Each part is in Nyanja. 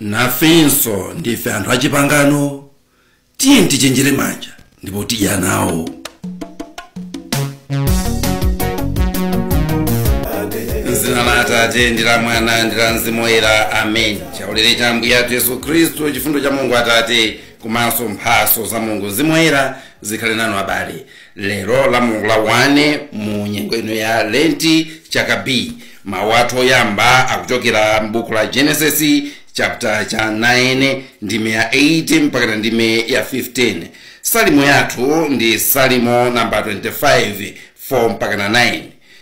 Nafenso ndife anthu achipangano, tiye tichenjere manja ndipo tidya nawo. Mzina la Atate ndi la Mwana ndi la Mzimu Woyera, amen. Chaulere cha Ambuye athu Yesu Khristu, chifundo cha Mulungu Atate komanso mphaso za Mulungu Mzimu Woyera zikhale nanu abale. Lero la Mulungu la 1 mu nyengo ino ya Lenti chaka B. Mawu athu oyamba akuchokera m'buku la Genesis chapter cha 9 ndime ya 8 mpaka ndime ya 15. Salimo yathu ndi Salimo namba 25 4 mpaka 9.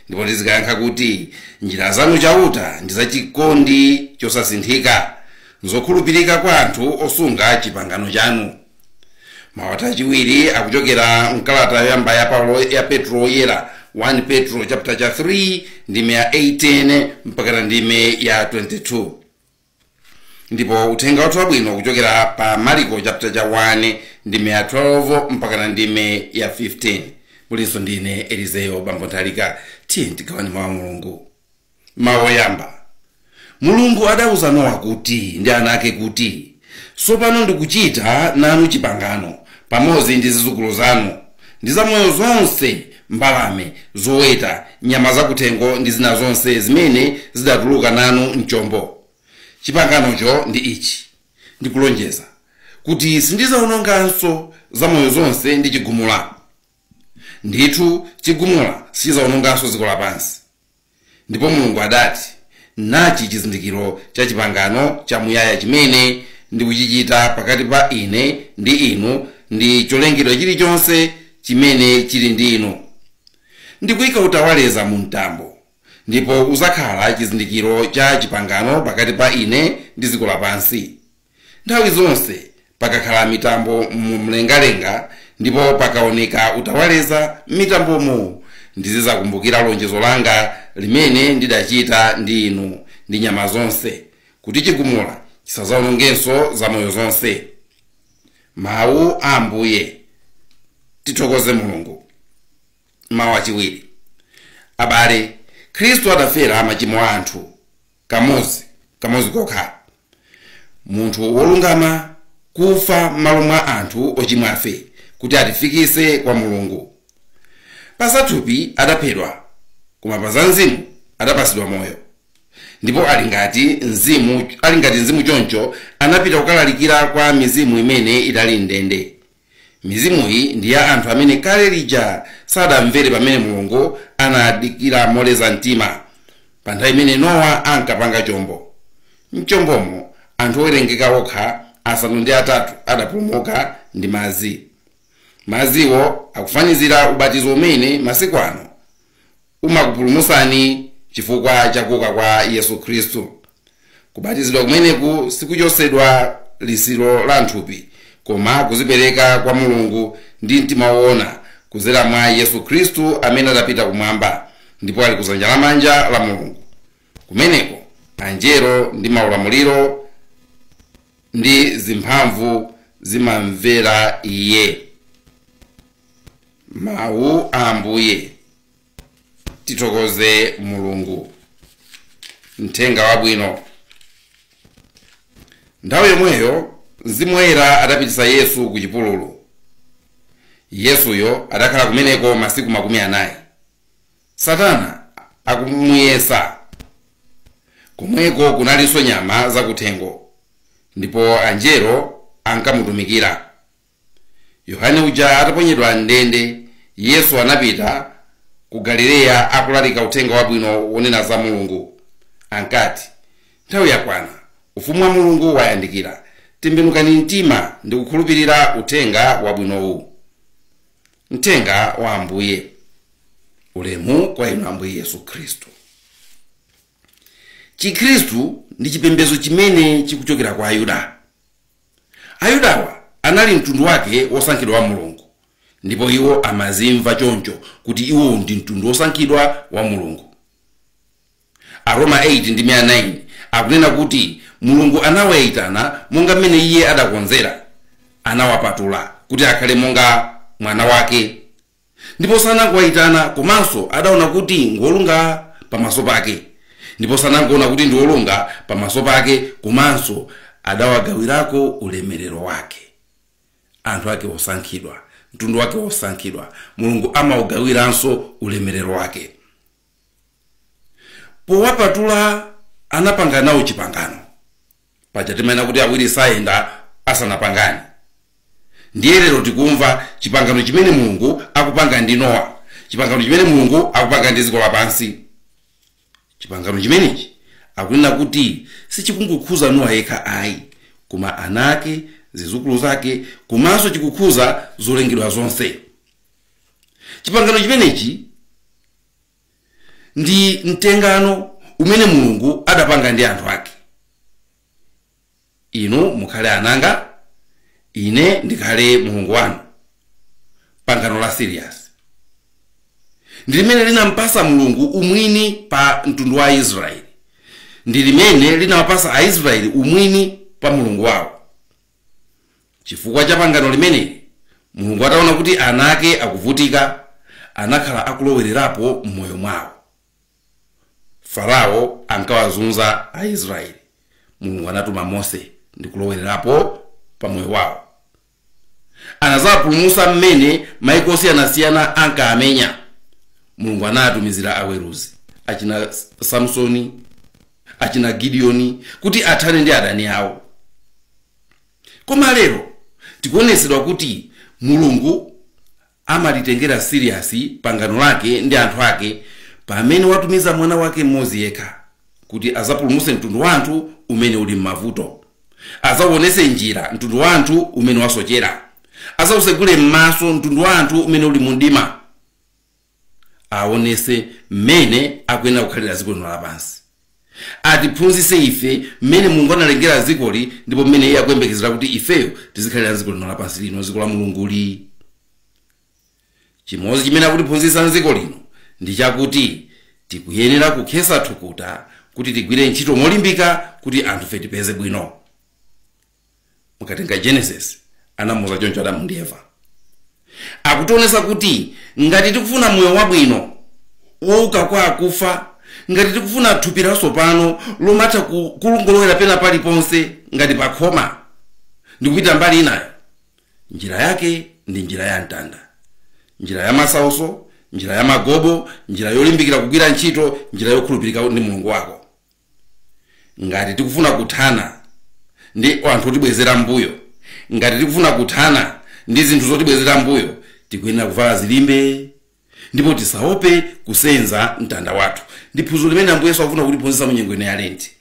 Ndipo tizikayankha kuti njira zanu Chauta ndi zachikondi chosasinthika, nzokhulupirika kwa anthu osunga chipangano chanu. Mawu achiwiri akuchokera mkalata yoyamba ya Paulo ya Petro Woyera 1 Petro chapter cha 3 ndime ya 18 mpaka ndime ya 22. Ndipo uthenga wathu wabwino kuchokera pa Mariko chapter cha 1 ndime ya 12 mpaka ndime ya 15. Mulinso ndine Elizeyo Bambo Nthalika. Tiye tigawane mawu a Mulungu. Mawu oyamba. Mulungu adauza Nowa kuti ndi ana ake kuti, tsopano ndikuchita nanu chipangano pamodzi ndi zidzukulu zanu ndi zamoyo zonse, mbalame, zoweta, nyama zakuthengo ndi zina zonse zimene zidatuluka nanu mchombo. Chipanganocho ndi ichi: ndikulonjeza kuti sindizawononganso zamoyo zonse ndi chigumula. Ndithu chigumula sichizawononganso dziko lapansi. Ndipo Mulungu adati, nachi chizindikiro cha chipangano chamuyaya chimene ndikuchichita pakati pa ine ndi inu ndi cholengedwa chilichonse chimene chili ndi inu. Ndikuyika utawaleza mu mtambo, ndipo uzakhala chizindikiro cha chipangano pakati pa ine ndi dziko lapansi. Nthawi zonse pakakhala mitambo mumlengalenga, ndipo pakaoneka utawaleza mitambomo, ndizizakumbukira lonjezo langa limene ndidachita ndi inu ndi nyama zonse, kuti chigumula chisazawonongenso zamoyo zonse. Mawu a Ambuye. Tithokoze Mulungu. Mawu achiwiri. Abale, Khristu adafera machimo a anthu kamodzi kamodzi kokha, munthu wolungama kufa m'malo mwa anthu ochimwafe, kuti atifikise kwa Mulungu. Pa zathupi adaphedwa, koma pa za mzimu adapasidwa moyo. Ndipo ali ngati mzimu choncho anapita kukalalikira kwa mizimu imene idali m'ndende. Mizimuyi ndi ya anthu amene kale lija sadamvere pamene Mulungu anadikira moleza mtima, pa nthawi imene Nowa ankapanga chombo. Mchombomo anthu owerengeka okha 8 adapulumuka ndi madzi. Madziwo akufanizira ubatizo umene masiku ano umakupulumusani chifukwa chakuka kwa Yesu Khristu. Kubatizidwa kumeneku sikuchosedwa lisiro la nthupi, koma kuzipereka kwa Mulungu ndi mtima woona kuzera mwa Yesu Khristu amene adapita kumwamba ndipo ali kudzanja lamanja la Mulungu. Kumeneko anjelo ndi maulamuliro ndi zimphamvu zimamvera iye. Mawu a Ambuye. Tithokoze Mulungu. Mthenga wabwino. Nthawi yomweyo Mzimu Woyera adapitisa Yesu ku chipululu. Yesuyo adakhala kumeneko masiku 40. Satana akumuyesa. Komweko kunalinso nyama zakuthengo, ndipo anjelo ankamutumikira. Yohane uja ataponyedwa m'ndende, Yesu anapita ku Galileya akulalika uthenga wabwino wonena za Mulungu. Ankati, nthawi yakwana, ufumu wa Mulungu wayandikira. Tembenukani mtima ndi kukhulupirira uthenga wabwinowu. Mthenga wa Ambuye. Ulemu kwa inu Ambuye Yesu Khristu. Chikhristu ndi chipembedzo chimene chikuchokera kwa Ayuda. Ayudawa anali mtundu wake wosankhidwa wa Mulungu, ndipo iwo amazimva choncho kuti iwo ndi mtundu wosankhidwa wa Mulungu. Aroma 8 ndi 9 akunena kuti Mulungu anawayitana monga mmene iye adakonzera, anawapatula kuti akhale monga mwana wake. Ndipo sanangowayitana, komanso adaona kuti ngolunga pamaso pake. Ndipo sanangoona kuti ndi wolunga pamaso pake, komanso adawagawirako ulemerero wake. Anthu ake osankhidwa, mtundu wake osankhidwa, Mulungu amawugawiranso ulemerero wake. Powapatula anapanga nawo chipangano. Paja timanena kuti awiri sayenda asanapangane. Ndiye lero tikumva chipangano chimene Mulungu akupanga ndi Nowa, chipangano chimene Mulungu akupanga ndi dziko lapansi. Chipangano chimenechi akunena kuti sichikungukhuza Nowa yekha ayi, koma ana ake, zizukulu zake, komanso chikukhuza zolengedwa zonse. Chipangano chimenechi ndi mtengano umene Mulungu adapanga ndi anthu ake. Inu mukhale ananga, ine ndikhale Mulungu wanu. Pangano la serious ndi limene linampasa Mulungu umwini pa mtundu wa Israeli, ndi limene linawapasa Aisraeli umwini pa Mulungu wawo. Chifukwa cha pangano limeneli, Mulungu ataona kuti ana ake akuvutika, anakhala akulowererapo m'moyo mwawo. Farao ankawazunza Aisraeli, Mulungu anatuma Mose ndi kulowererapo pa moyo wawo. Anazapulumutsa mmene maiko osiyanasiyana ankaamenya. Mulungu anatumizira aweruzi achina Samsoni, achina Gideoni, kuti athane ndi adani awo. Koma lero tikuonetsedwa kuti Mulungu amalitengera serious pangano lake ndi anthu ake pamene watumiza mwana wake mmodzi yekha kuti azapulumutse mtundu wa anthu umene uli m'mavuto, azawonese njira mtundu wa anthu umene wasochera, azawusegule m'maso mtundu wa anthu umene uli mundima, aonese mmene akuyenera kukhalira dziko lino lapansi, atiphunzitse ife mmene Mulungu analengera dzikoli ndipo mmene iye akuyembekezera kuti ifeyo tizikhalira dziko lino lapansi lino, dziko la Mulunguli. Chimodzi chimene akutiphunzitsa dziko lino ndi chakuti tikuyenera kukhetsa thukuta kuti tigwire ntchito molimbika kuti anthu fe tipeze bwino. Mukatenga Genesis, anamuuza choncho Adamu ndi Eva. Akutionetsa kuti ngati tikufuna moyo wabwino wouka kwa akufa, ngati tikufuna thupi latsopano lomatha kulongolowera pena paliponse ngati pakhoma ndikupita mbali inayo, njira yake ndi njira ya mtanda, njira ya masautso, njira ya magobo, njira yolimbikira kugwira ntchito, njira yokhulupirika ndi Mulungu wako. Ngati tikufuna kuthana ndi anthu otibwezera mbuyo, ngati tikufuna kuthana ndi zinthu zotibwezera mbuyo, tikuyenera kuvala zilimbe ndipo tisaope kusenza mtanda wathu. Ndi phunziro limene Ambuye Yesu akufuna kutiphunzitsa mu nyengo ino ya Lenti.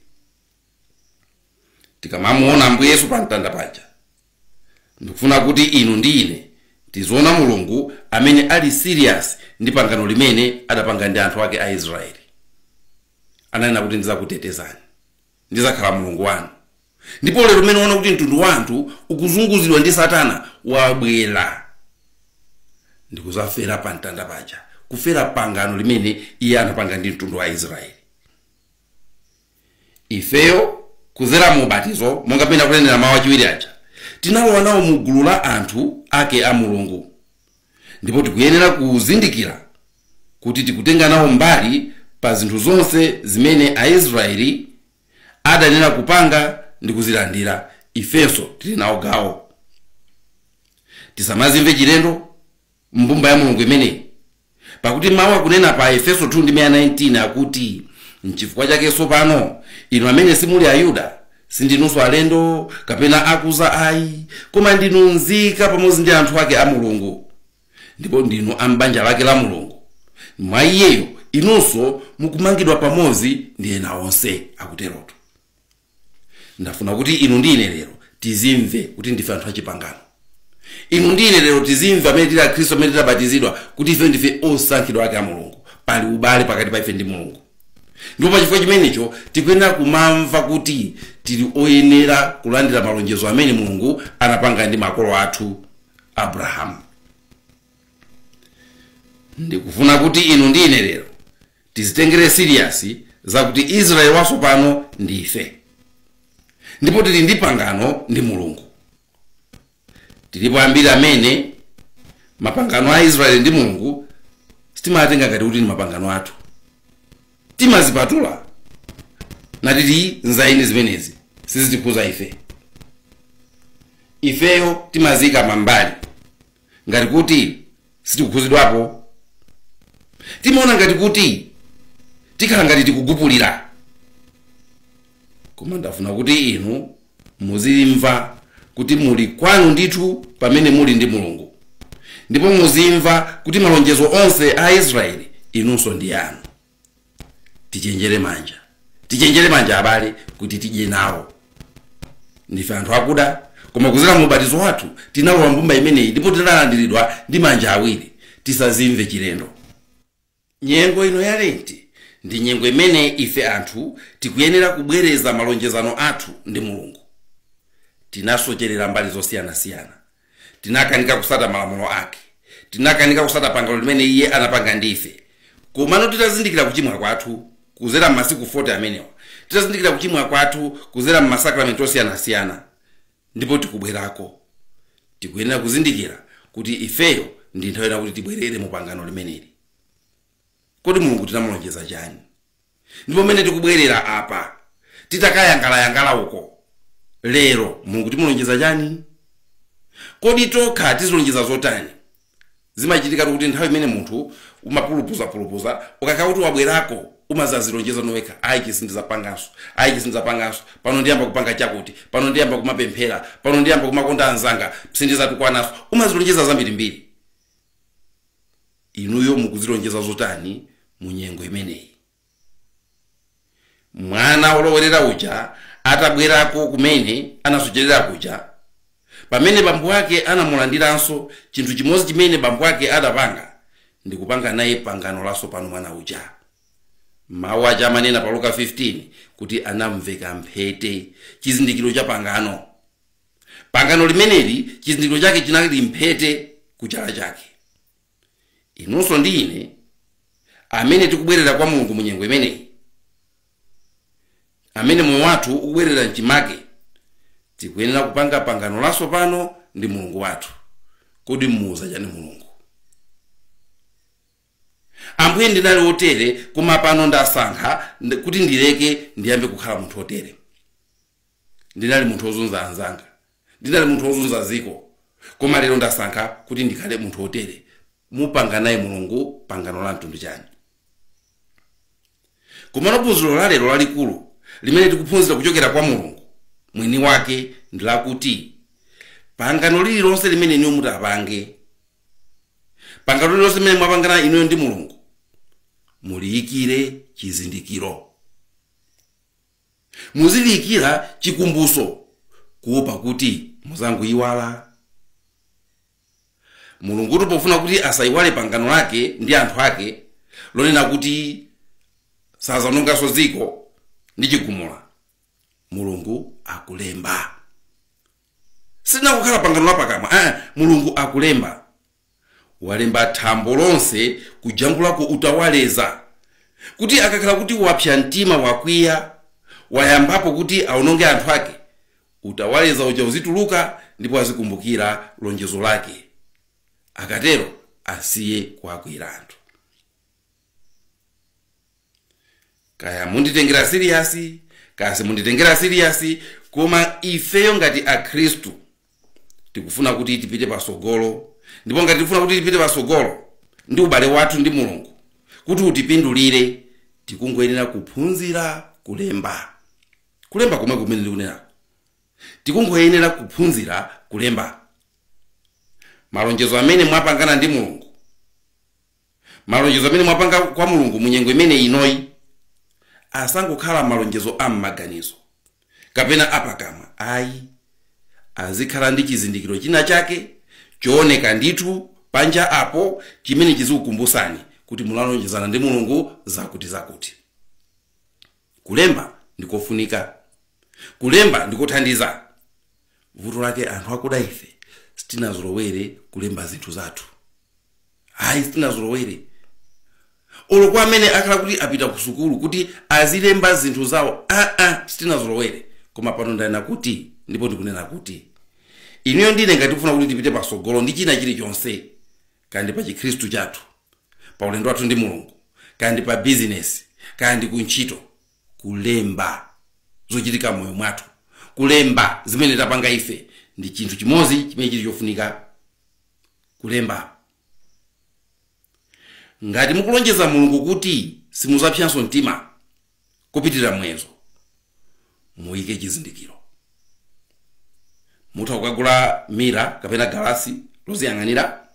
Tikamamuona Ambuye Yesu pa mtanda paja, ndikufuna kuti inu ndi ine tiziona Mulungu amene ali serious ndi pangano limene adapanga ndi anthu ake a Israeli. Ananena kuti ndizakutetezani, ndizakhala Mulungu wanu. Ndipo lero mmene uona kuti mtundu wa anthu ukuzunguzidwa ndi Satana, wabwera ndikuzafera pa mtanda paja, kufera pangano limene iye anapanga ndi mtundu wa Israeli. Ifeyo kuzera mu ubatizo, monga pena kunenera mawu achiwiri aja, tinalowa nawo mu gulu la anthu ake a Mulungu, ndipo tikuyenera kuzindikira kuti tikutenga nawo mbali pa zinthu zonse zimene Aisraeli adanena kupanga ndi kuzilandira. Ifenso tili nawo gawo. Tisamazimve chilendo mbumba ya Mulungu imeneyi, pakuti mawu akunena pa Efeso 2:19 akuti, nchifukwa chake tsopano inu amene simuli Ayuda, sindinunso alendo kapena akuza ayi, koma ndinu nzika pamodzi ndi anthu ake a Mulungu, ndipo ndinu a m'banja lake la Mulungu. Mwa iyeyo inunso mukumangidwa pamodzi ndi ena onse. Akuterotu. Ndafuna kuti inu ndi ine lero tizimve kuti ndife anthu achipangano. Inu ndi ine lero tizimve, amene tili Akhristu, amene tinabatizidwa, kuti ife ndife osankhidwa ake a Mulungu. Pali ubale pakati pa ife ndi Mulungu, ndipo pachifukwa chimenecho tikuyenera kumamva kuti tili oyenera kulandira malonjezo amene Mulungu anapanga ndi makolo athu Abrahamu. Ndikufuna kuti inu ndi ine lero tizitengere serious zakuti Israeli watsopano ndi ife, ndipo tili ndi pangano ndi Mulungu. Tilipo ambiri amene mapangano a Israeli ndi Mulungu sitimatenga ngati kuti ndi mapangano athu, timazipatula natiti nzaini zimenezi sizitikhuza ife. Ifeyo timazika mambali ngati kuti sitikukhuzidwapo, timaona ngati kuti tikhala ngati tikugupulira. Koma ndafuna kuti inu muzimva kuti muli kwanu ndithu pamene muli ndi Mulungu, ndipo muzimva kuti malonjezo onse a Israeli inunso ndi anu. Tichenjere manja, tichenjere manja abale, kuti tidye nawo. Ndife anthu akuda, koma kuzera mu ubatizo wathu tinalowa mbumba imeneyi ndipo tinalandiridwa ndi manja awiri. Tisazimve chilendo. Nyengo ino ya Lenti ndi nyengo imene ife anthu tikuyenera kubwereza malonjezano athu ndi Mulungu. Tinasocherera mbali zosiyanasiyana, tinakanika kusata malamulo ake, tinakanika kusata pangano limene iye anapanga ndi ife. Komano titazindikira kuchimwa kwathu kuzera m'masiku 40 amenewa, titazindikira kuchimwa kwathu kuzera m'masakramenti osiyanasiyana, ndipo tikubwerako, tikuyenera kuzindikira kuti ifeyo ndi nthawi kuti tibwerere mu pangano limeneli. Kodi Mulungu tinamulonjeza chani? Ndipo mmene tikubwerera apa titakayangala-yangala uko lero, Mulungu timulonjeza chani? Kodi tokha tizilonjeza zotani? Zimachitika kuti nthawi imene munthu umapulupuzapulupuza, ukakhala kuti wabwerako umazazilonjeza nowekha, ayi chisindizapanganso, ayi chisindizapanganso, pano ndiyamba kupanga chakuti, pano ndiyamba kumapemphera, pano ndiyamba kumakonda anzanga, sindizatukwananso. Umazilonjeza zambirimbiri. Inuyo mukuzilonjeza zotani mu nyengo imeneyi? Mwana wolowerera uja atabwerako kumene anasocherera kuja, pamene bambo ake anamulandiranso, chinthu chimodzi chimene bambo ake adapanga ndikupanga naye pangano latsopano mwana uja. Mawu aja amanena pa Luka 15 kuti anamveka mphete, chizindikiro cha pangano. Pangano limeneli chizindikiro chake chinali mphete kuchala chake. Inunso ndi ine amene tikubwerera kwa Mulungu mu nyengo imeneyi, amene moyo wathu ukubwerera mchimake, tikuyenera kupanga pangano latsopano ndi Mulungu wathu. Kodi mmuuza chani Mulungu? Ambuye, ndinali wotere, koma pano ndasankha kuti ndileke, ndiyambe kukhala munthu wotere. Ndinali munthu wozunza anzanga, ndinali munthu wozunza ziko, koma lero ndasankha kuti ndikhale munthu wotere. Mupanga naye Mulungu pangano la mtundu chani? Komano phunziro la lero lalikulu limene tikuphunzira kuchokera kwa Mulungu mwini wake ndi lakuti pangano lililonse limene inuyo mutapange, pangano lililonse limene mwapangana inuyo ndi Mulungu, muliyikire chizindikiro, muziliyikira chikumbuso, kuopa kuti muzangoyiwala. Mulungutu pofuna kuti asayiwale pangano lake ndi anthu ake lonena kuti sazanonganso dziko ndi chigumula, Mulungu akulemba. Silinakukhala pangano lapakamwa, Mulungu akulemba. Walemba thambo lonse kujambulako utawaleza, kuti akakhala kuti wapsa mtima, wakwiya, wayambapo kuti aononge anthu ake, utawaleza uja uzituluka ndipo azikumbukira lonjezo lake. Akatero asiye kuakwira anthu. Kaya munditengera siriyasi, kaya simunditengera siriyasi, koma ifeyo ngati akhristu tikufuna kuti tipite pasogolo, ndipo ngati tikufuna kuti tipite pasogolo ndi ubale wathu ndi Mulungu kuti utipindulire, tikungoyenera kuphunzira kulemba. Kulemba komwe kumene ndikunena, tikungoyenera kuphunzira kulemba malonjezo amene mwapangana ndi Mulungu, malonjezo amene mwapanga kwa Mulungu mu nyengo imene inoyi, asangokhala malonjezo a m'maganizo kapena apakamwa, ayi, azikhala ndi chizindikiro china chake chooneka ndithu panja apo, chimene chizikukumbusani kuti munalonjezana ndi Mulungu zakuti zakuti. Kulemba ndikofunika, kulemba ndikothandiza. Vuto lake anthu akuda ife sitinazolowere kulemba zinthu zathu, ayi, sitinazolowere. Olo kwa amene akhala kuti apita ku sukulu kuti azilemba zinthu zawo, sitinazolowere. Koma pano ndanena kuti, ndipo ndikunena kuti inuyo ndine ngati tikufuna kuti tipite pasogolo ndi china chilichonse, kandi pa chikhristu chathu, pa ulendo wathu ndi Mulungu, kandi pa bizinesi, kandi ku ntchito, kulemba zochitika moyo mwathu, kulemba zimene tapanga ife Ndi chinthu chimodzi chimene chili chofunika kulemba. Ngati mukulonjeza Mulungu kuti simuzapyanso mtima kupitirira muyezo, muyike chizindikiro. Mutha kukagula mirror kapena galasi loziyang'anira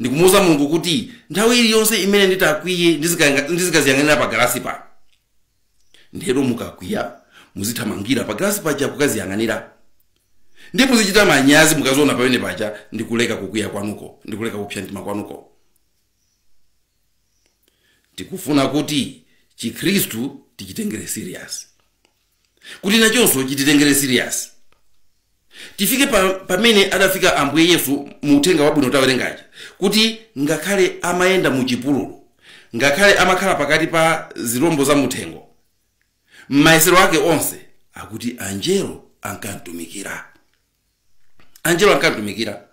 ndikumuwuza Mulungu kuti nthawi iliyonse imene nditakwiye ndizikaziyang'anira pa galasi pa. Ndero mukakwiya muzithamangira pa galasi paja kukaziyang'anira, ndipo muzichita manyazi mukaziona pamene paja ndikuleka kukwiya kwanuko, ndikuleka kupsa mtima kwanuko. Tikufuna kuti Chikhristu tichitengere serious, kuti nachonso chititengere serious. Tifike pamene adafika Ambuye Yesu mu uthenga wabwino tawerengaja, kuti ngakhale amayenda mu chipululu, ngakhale amakhala pakati pa zirombo za muthengo, m'mayesero ake onse akuti anjelo ankamtumikira. Anjelo ankamtumikira.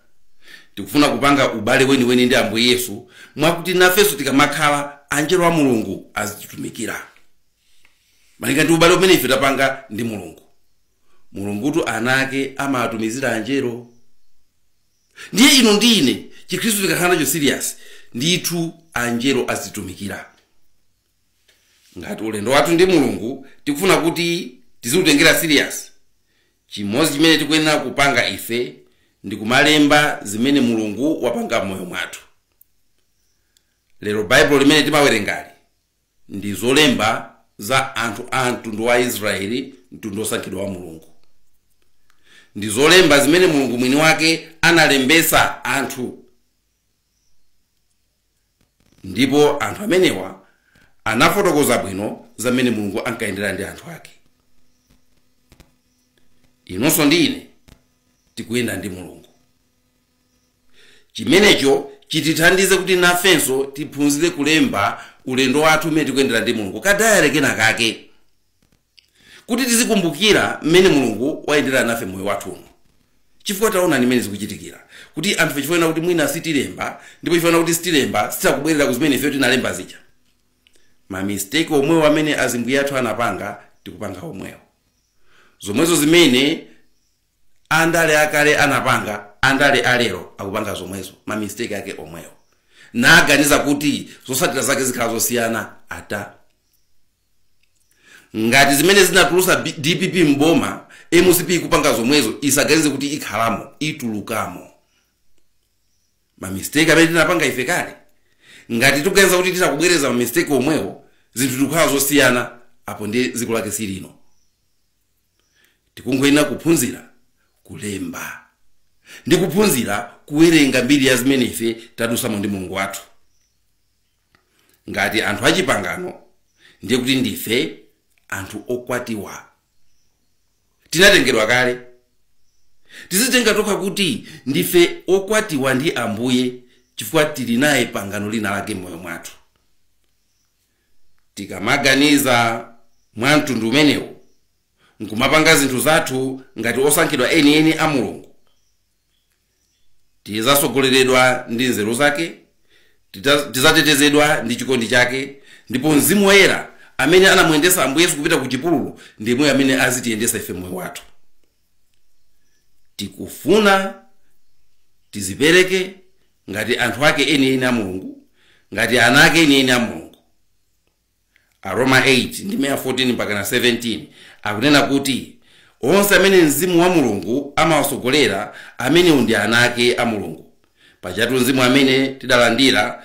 Tikufuna kupanga ubale weniweni ndi Ambuye Yesu, mwakuti nafenso tikamakhala anjelo a Mulungu azititumikira malinga ndi ubale umene ife tapanga ndi Mulungu. Mulungutu ana ake amatumizira anjelo. Ndiye inu ndi ine Chikhristu tikakhala nacho serious, ndithu anjelo azitumikira. Ngati ulendo wathu ndi Mulungu tikufuna kuti tiziutengera serious, chimodzi chimene tikuyenera kupanga ife ndi kumalemba zimene Mulungu wapanga m'moyo mwathu. Lero Baibulo limene timawerengali ndi zolemba za anthu a mtundu wa Israeli, mtundu osankhidwa wa Mulungu. Ndi zolemba zimene Mulungu mwini wake analembesa anthu, ndipo anthu amenewa anafotokoza bwino zamene Mulungu ankayendera ndi anthu ake. Inonso ndi ine tikuyenda ndi Mulungu. Chimenecho chitithandize kuti nafenso tiphunzire kulemba ulendo wathu umene tikuyendera ndi Mulungu, kadayale kena kake, kuti tizikumbukira mmene Mulungu wayendera nafe moyo wathu uno. Chifukwa taona nimene zikuchitikira, kuti anthu chifukwa kuti mwina sitilemba, ndipo chifukwa kuti sitilemba sitakubwerera ku zimene ife tinalemba zija. Ma mistake omwewo amene azimbuye athu anapanga tikupanga omwewo. Zomwezo zimene andale akale anapanga, andale alero akupanga zomwezo, ma mistake ake omwewo, naganiza kuti zotsatira zake zikhala zosiyana. Ata ngati zimene zinatulusa DPP mboma, MCP kupanga zomwezo, isaganize kuti ikhalamo, itulukamo. Ma mistake amene tinapanga ife kale, ngati tikuganiza kuti titakubwereza ma mistake omwewo zinthu tikukhala zosiyana, apo ndi dziko lake silino. Tikungoyenera kuphunzira kulemba ndi kuphunzira kuwerenga mbiri ya zimene ife tadusamo ndi Mulungu wathu. Ngati anthu achipangano, ndiye kuti ndife anthu okwatiwa, tinatengedwa kale. Tizitenga tokha kuti ndife okwatiwa ndi Ambuye, chifukwa tili naye pangano lina lake m'moyo mwathu. Tikamaganiza mwa mtundu umenewu nkumapanga zinthu zathu ngati osankhidwa enieni a Mulungu, tizasogoleredwa ndi nzeru zake, tizatetezedwa ndi chikondi chake, ndipo Mzimu Woyera amene anamuyendesa Ambuye Yesu kupita ku chipululu ndimwe amene azitiyendesa ife moyo wathu. Tikufuna tizipereke ngati anthu ake enieni a Mulungu, ngati ana ake enieni a Mulungu. Aroma 8 ndime ya 14 mpaka na 17 akunena kuti onse amene Mzimu wa Mulungu amawasogolera, amenewo ndi ana ake a Mulungu. Pajatu mzimu amene tidalandira,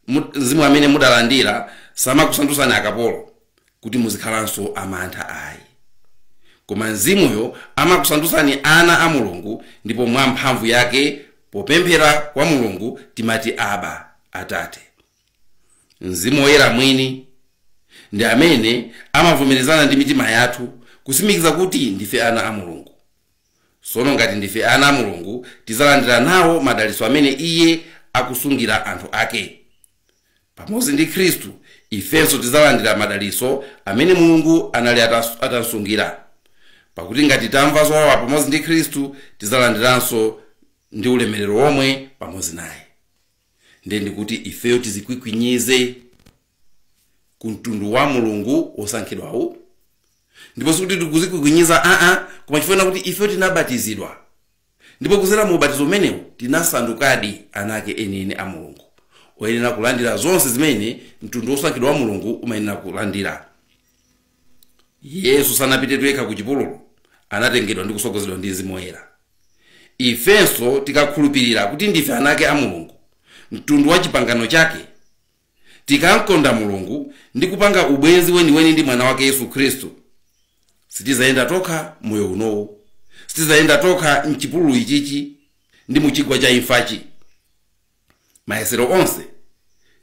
mzimu amene mudalandira samakusandutsani akapolo kuti muzikhalanso amantha ayi, koma mzimuyo amakusandutsani ana a Mulungu, ndipo mwa mphamvu yake popemphera kwa Mulungu timati Aba, Atate. Mzimu Woyera mwini ndi amene amavomerezana ndi mitima yathu kusimikiza kuti ndife ana a Mulungu. Sono ngati ndife ana a Mulungu, tizalandira nawo madalitso amene iye akusungira anthu ake. Pamodzi ndi Khristu ifenso tizalandira madalitso amene Mulungu anali atasungira. Pakuti ngati tamva zowawa pamodzi ndi Khristu, tizalandiranso ndi ulemerero omwe pamodzi naye. Ndiye ndikuti ifeyo tizikwikwinyize ku mtundu wa Mulungu wosankhidwawu, ndipo sikuti tikuzikwikwinyiza aa, koma chifukwa kuti ifeyo tinabatizidwa, Ndipo kuzera mu ubatizo umenewu tinasandukadi ana ake enieni a Mulungu, oyenera kulandira zonse zimene mtundu wosankhidwa wa Mulungu umayenera kulandira. Yesu sanapite yekha ku chipululu, anatengedwa ndi kusogozedwa ndi Mzimu Woyera. Ifenso tikakhulupirira kuti ndife ana ake a Mulungu, mtundu wa chipangano chake, tikamkonda Mulungu ndi kupanga ubwenzi weniweni ndi mwana wake Yesu Khristu, sitizayenda tokha moyo unowu, sitizayenda tokha mchipululu ichichi ndi muchigwa cha imfachi. Mayesero onse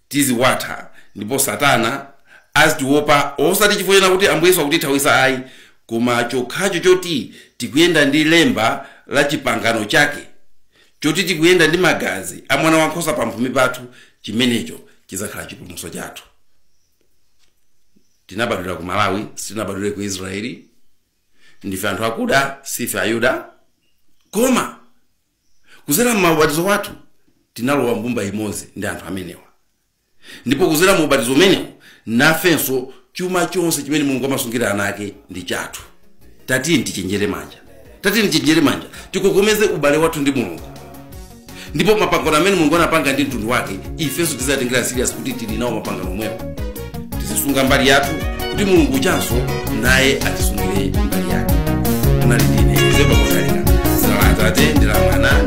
tiziwatha, ndipo Satana azitiopa, osati chifukwa kuti Ambuye Yesu akutithawisa ayi, koma chokhacho choti tikuyenda ndi lemba la chipangano chake, choti tikuyenda ndi magazi a mwana wankhosa pamphumi pathu, chimenecho chizakhala chipulumutso chathu. Tinabadwira ku Malawi, sitinabadwire ku Israeli. Ndife anthu akuda, sife Ayuda, koma kuzera m'maubatizo wathu tinalowa mbumba imodzi ndi anthu amenewa. Ndipo kuzera mu ubatizo umenewu nafenso chuma chonse chimene Mulungu amasungira ana ake ndi chathu. Tatiyeni tichenjere manja, tatiyeni tichenjere manja, tikokomeze ubale wathu ndi Mulungu. Ndipo mapangano amene Mulungu anapanga ndi mtundu wake, ifenso tizatengera serious kuti tili nawo mapangano omwewo. Tizisunga mbali yathu kuti Mulungu chanso naye atisungire mbali yake. Munali ndine Zeba Kotalika. Zina la Atate ndi la Mwana